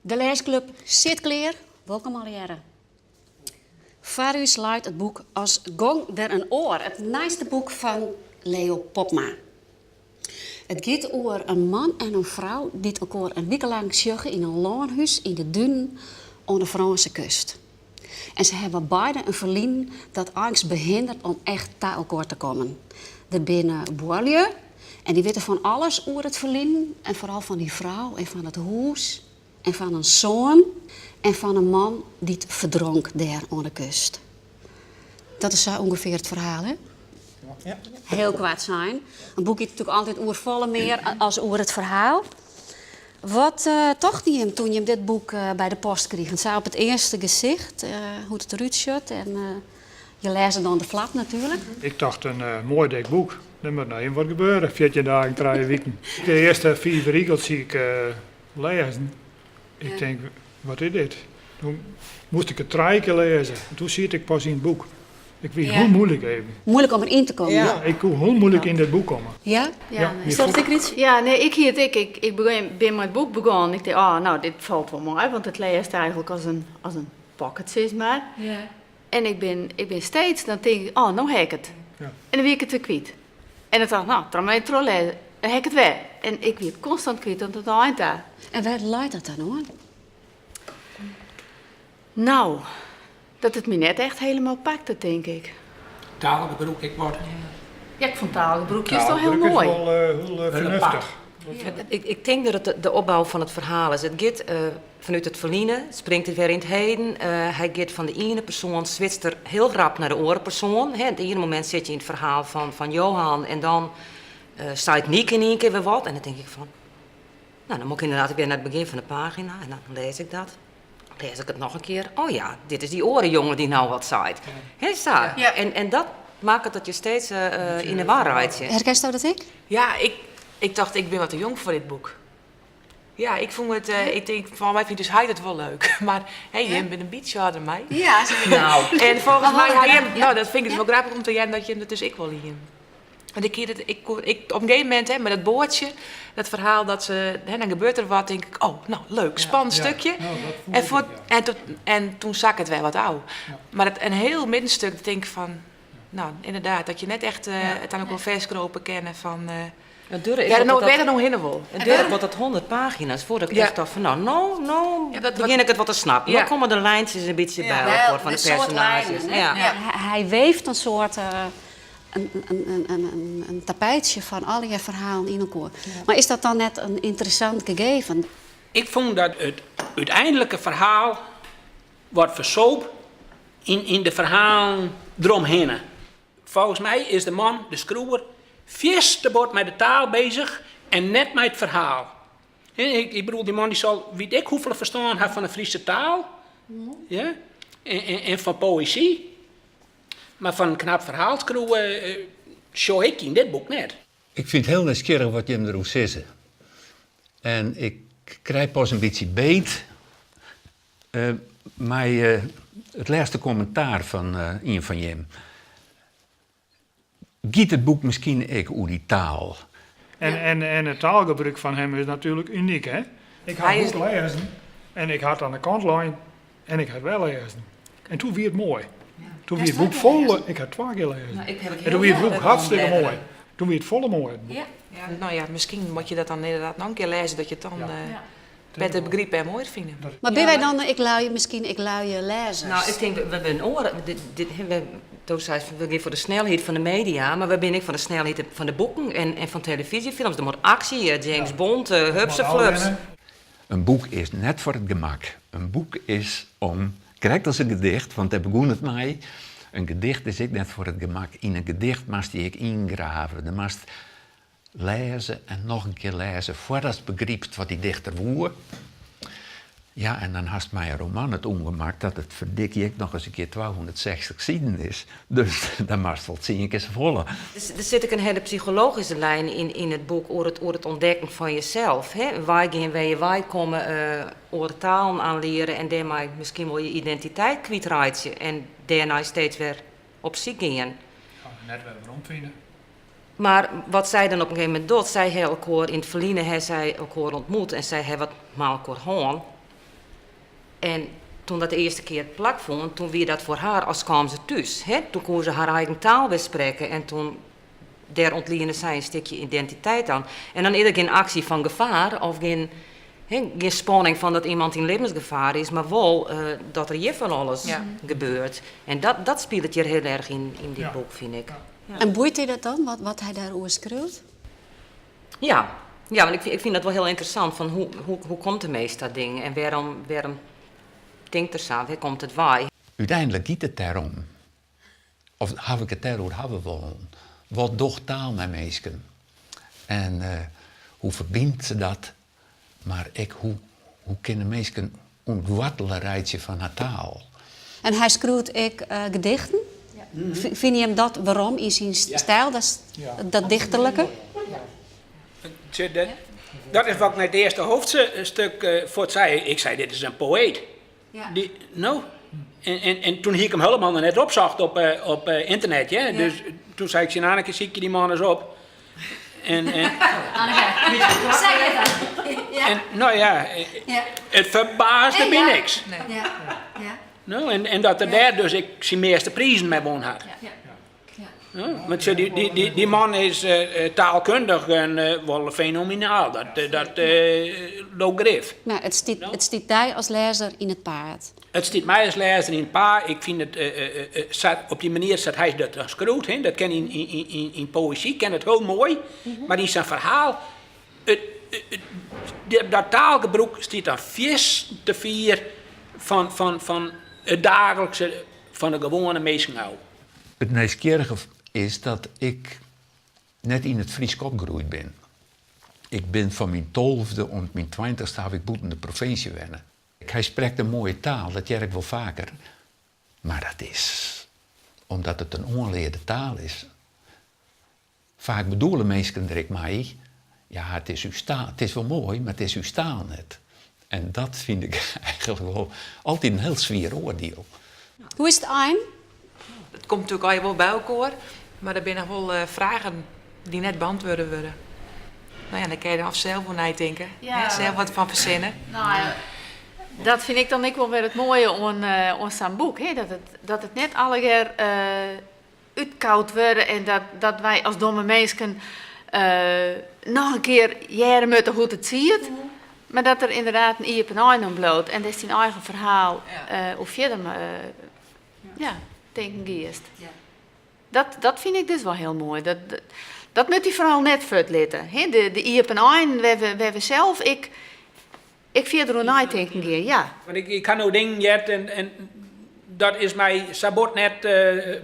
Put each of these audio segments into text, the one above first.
De lêsklub sit klear. Wolkom allegearre. Foar ús leit it boek As gong der in oar, it nijste boek fan Leo Popma. It giet oer in man en in frou dy't elkoar in wike lang sjogge yn in lânhús yn de dunen oan de Frânse kust. En se hawwe beide in ferline dat eins behindert om echt ta elkoar te kommen. Der binne buorlju en dy witte fan alles oer it ferline en foaral fan dy frou en fan it hûs en fan in soan en fan in man dy't ferdronk dêr oan de kust. Dat is sa ûngefear it ferhaal, hè? Ja. Hiel koart sein. In boek giet natuerlik altyd oer folle mear as oer it ferhaal. Wat tochten jim toen jim dit boek by de post krigen? Sa op it earste gesicht, hoe't it derút sjocht en je lêze dan de flap natuerlik. Ik tocht in moai dik boek. Der moat noch even wat gebeure, 14 dagen, trije wiken. De earste fiif rigels hie ik lêzen. Ik tink, wat is dit? Toen moast ik it trije kear lêze. Toen siet ik pas yn it boek. Ik wie hiel muoilik even. Muoilik om deryn te kommen? Ja, ik koe hiel muoilik yn dit boek komme. Ja? Ja. Is dat ek Grytsje? Ja, nee, ik hie it ek. Ik, ik bin mei it boek begûn. Ik tink, oh, no, dit falt wol mei, want it lêst eigentlik as in, as in pocket, sis mar. Ja. En ik bin, ik bin steeds, dan tink ik, oh, no ha ik it. Ja. En dan wie ik it wer kwyt. En dan tocht ik, no, troch mar even trochlêze. Dan ha ik it wer. En ik wie it konstant kwyt oant it ein ta. En wêr leit dat dan oan? No, dat it my net echt helemaal pakte, tink ik. Taalgebrûk ek wat. Ja, ik fûn taalgebrûk juist al hiel moai. Taalgebrûk is wol hiel fernuftich. Ik tink dat it de opbou fan it ferhaal is. It giet fanút it ferline, springt it wer yn it heden. Hy giet fan de iene persoan, switst er hiel rap nei de oare persoan. Hè, it iene momint sit je yn it ferhaal fan Johan en dan seit Niek yn ien kear wer wat. En dan tink ik fan, no, dan moat ik ynderdaad wer nei it begjin fan de pagina en dan lês ik dat. Lês ik it noch in kear, oh ja, dit is dy oare jonge dy't no wat seit. Hè, sa. En dat makket dat je steeds yn 'e war reitsje. Herkensto dat ek? Ja, ik tocht ik bin wat te jong foar dit boek. Ja, ik fûn it, ik tink, folgens my fynt ús heit it wol leuk. Mar hè, jim binne in bytsje âlder my. Ja, se binne. No, en folgens my ha jim, no, dat fyn ik dus wol grappich om te hearren dat jim dat dus ek wol hienen. Want ik hie dat, ik koe, ik, op in gegeven momint, hè, mei dat boatsje, dat ferhaal dat se, hè, dan gebeurt der wat, tink ik, oh, no, leuk, spannend stukje. No, dat fûn En ik foar, ek, ja. en toen, en toen sakke it wer wat ôf. Mar it, in hiel middenstuk, tink ik fan, no, ynderdaad, dat je net echt it oan elkoar fêstknope kinne fan It duorre wêr it no, wêr it no hinne wol. It duorre wol dat 100 pagina's foardat ik echt tocht fan no, no, no begjin ik it wat te snappen. No komme de lijntsjes in bytsje by elkoar fan de personaazjes. Ja. Hy weeft in soart in tapijtsje fan allegear ferhalen yn elkoar. Mar is dat dan net in ynteressant gegeven? Ik fûn dat it úteinlike ferhaal wat fersoap yn de ferhalen deromhinne. Folgens my is de man, de skriuwer, fierste bot mei de taal bezich en net mei it ferhaal. Ik bedoel, dy man dy sil wit ik hoefolle ferstân ha fan de Fryske taal ja, en fan poëzy. Mar fan in knap ferhaal skriuwe sjoch ik yn dit boek net. Ik fyn it hiel nijsgjirrich wat jim deroer sizze. En ik krij pas in bytsje beet mei it lêste kommentaar fan ien fan jim. Giet it boek miskien ek oer dy taal? En, en it taalgebrûk fan him is natuerlik unyk, hè? Ik ha it boek lêzen en ik ha it oan de kant lein en ik ha it wer lêzen. En toen wie it moai. Toen wie it boek folle, ik ha twa kear lêzen. En toen wie it boek hartstikke moai. Toen wie it folle moaier, it boek. Ja, no ja, miskien moatte je dat dan ynderdaad noch in kear lêze, dat je it dan better begripe en moaier fine. Mar binne wy dan ek lui, miskien ek luie lêzers? No, ik tink, we binne oare. Do seist, we gean foar de snelheid fan de media, mar we binne ek foar de snelheid fan de boeken en fan telefyzjefilms. Der moat aksje, James Bond, hupseflups. In boek is net foar it gemak. In boek is om, krekt as in gedicht, want dêr begûn it mei, in gedicht is ek net foar it gemak. Yn in gedicht moatst dy ek yngrave. Do moatst lêze en noch in kear lêze foardatst begrypst wat dy dichter woe. Ja, en dan hast mei in roman it ûngemak dat it ferdikje ek noch ris in kear 260 siden is. Dus dan moatst wol tsien kear safolle. Der sit ek in hiele psychologyske lijn yn it boek oer it, oer it ûntdekken fan jesels. Hè? Weigean wêr je weikomme, oare talen oanleare en dêrmei miskien wol je identiteit kwytreitsje en dêrnei steeds wer op syk gean. Ja, net wer weromfine. Mar wat sy dan op in gegeven momint docht, sy ha elkoar yn it ferline ha sy elkoar ûntmoet en sy ha wat mei elkoar hân. En toen dat de earste kear plakfûn, toen wie dat foar har as kaam se thús. Hè? Toen koe se har eigen taal wer sprekke en toen dêr ûntliende sy in stikje identiteit oan. En dan is der gjin aksje fan gefaar of gjin, hè, gjin spanning fan dat iemand yn libbensgefaar is, mar wol dat der hjir fan alles gebeurt. En dat spilet hjir hiel erch yn dit boek, fyn ik. En boeit dy dat dan, wat hy dêroer skriuwt? Ja. Ja, want ik fyn dat wol hiel ynteressant, fan hoe komt de minsk ta dingen en wêrom tinkt er sa, wêr komt it wei? Uteinlik giet it dêrom. Of haw ik it dêroer hawwe wollen? Wat docht taal mei minsken? En hoe ferbynt se dat? Mar ek hoe kinne minsken ûntwoartele reitsje fan har taal? En hy skriuwt ek gedichten. Fine jim dat werom yn syn styl, dat dichterlike? Dat is wat ik nei it earste hoofdstuk fuort sei. Ik sei, dit is in poëet. Dy, no, en toen hie ik him helemaal noch net opsocht op ynternet, ja. Dus toen sei ik tsjin Anneke, sykje dy man ris op. En, en no ja, it ferbaasde my niks. No, en dat er dêr dus ek syn measte prizen mei wûn hat. Want sjoch, dy man is taalkundich en wol fenomenaal. Dat loopt grif. No, it stiet dy as lêzer yn it paad. It stiet my as lêzer yn it paad. Ik fyn it sa, op dy manier sa't hy dat dan skriuwt, hè, dat kin yn poëzy kin it hiel moai, mar yn sa'n ferhaal, dat taalgebrûk stiet dan fierste fier fan it daaglikse fan de gewoane minsken ôf. It nijsgjirrige is dat ik net yn it Frysk opgroeid bin. Ik bin fan myn tolfde oant myn tweintichste haw ik bûten de provinsje wenne. Hy sprekt in moaie taal, dat hear ik wol faker. Mar dat is omdat it in oanlearde taal is. Faak bedoele minsken der ek mei, ja, it is ús taal, it is wol moai, mar it is ús taal net. En dat fyn ik eigenlik wol altyd in hiel swier oardiel. Hoe is it ein? It komt natuerlik allegear wol by elkoar, mar der binne noch wol fragen dy't net beantwurde wurde. No ja, dêr kinne je dan of sels oer neitinke, hè, sels wat fan fersinne. No ja, dat fyn ik dan ek wol wer it moaie oan sa'n boek, hè, dat it net allegear útkaud wurde en dat wy as domme minsken noch in kear hearre moatte hoe't it siet, mar dat der ynderdaad in iepen ein oan bliuwt en datst dyn eigen ferhaal oer fierder tinken giest. Dat fyn ik dus wol hiel moai. Dat moat dy foaral net fuortlitte. De iepen einen wêr't we sels ek fierder oer neitinken gean, ja. Want ik ha no dingen heard en dat is my sa bot net,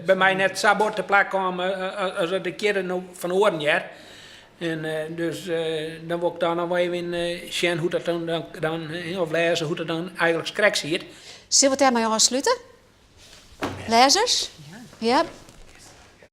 by my net sa bot te plak kaam as dat ik hjir no fan oaren hear. En dus dan wol ik dan noch wol even sjen hoe't dat dan, of lêze hoe't dat dan eigentlik krekt siet. Sille we it dêrmei ôfslute? Lêzers? Ja.